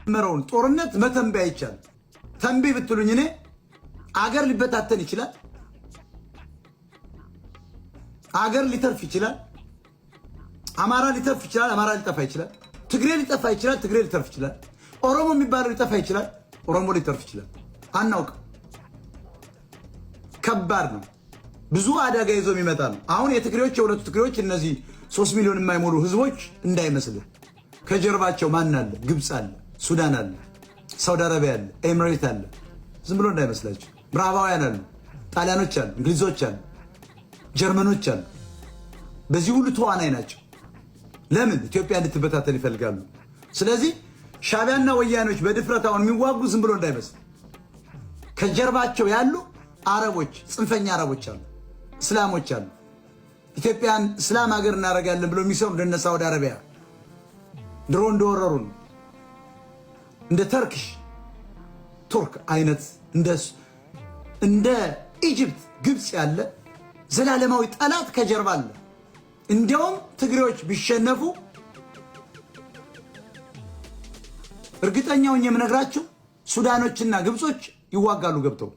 የተጀመረውን ጦርነት መተንበይ አይቻልም። ተንብይ ብትሉኝ እኔ አገር ሊበታተን ይችላል፣ አገር ሊተርፍ ይችላል፣ አማራ ሊተርፍ ይችላል፣ አማራ ሊጠፋ ይችላል፣ ትግሬ ሊጠፋ ይችላል፣ ትግሬ ሊተርፍ ይችላል፣ ኦሮሞ የሚባለው ሊጠፋ ይችላል፣ ኦሮሞ ሊተርፍ ይችላል። አናውቅም። ከባድ ነው። ብዙ አደጋ ይዞ የሚመጣ ነው። አሁን የትግሬዎች የሁለቱ ትግሬዎች እነዚህ 3 ሚሊዮን የማይሞሉ ህዝቦች እንዳይመስልህ። ከጀርባቸው ማን አለ? ግብፅ አለ፣ ሱዳን አለ፣ ሳውዲ አረቢያ አለ፣ ኤምሬት አለ። ዝም ብሎ እንዳይመስላችሁ። ምዕራባውያን አሉ፣ ጣሊያኖች አሉ፣ እንግሊዞች አሉ፣ ጀርመኖች አሉ። በዚህ ሁሉ ተዋናይ ናቸው። ለምን ኢትዮጵያ እንድትበታተን ይፈልጋሉ። ስለዚህ ሻቢያና ወያኔዎች በድፍረት አሁን የሚዋጉ ዝም ብሎ እንዳይመስል ከጀርባቸው ያሉ አረቦች፣ ጽንፈኛ አረቦች አሉ፣ እስላሞች አሉ። ኢትዮጵያን እስላም ሀገር እናደርጋለን ብሎ የሚሰሩ እንደነ ሳውዲ አረቢያ ድሮ እንደወረሩን እንደ Turkish ቱርክ አይነት እንደ Egypt ግብፅ ያለ ዘላለማዊ ጠላት ከጀርባ አለ። እንዲያውም ትግሬዎች ቢሸነፉ እርግጠኛውን የምነግራችሁ ሱዳኖችና ግብጾች ይዋጋሉ ገብተው።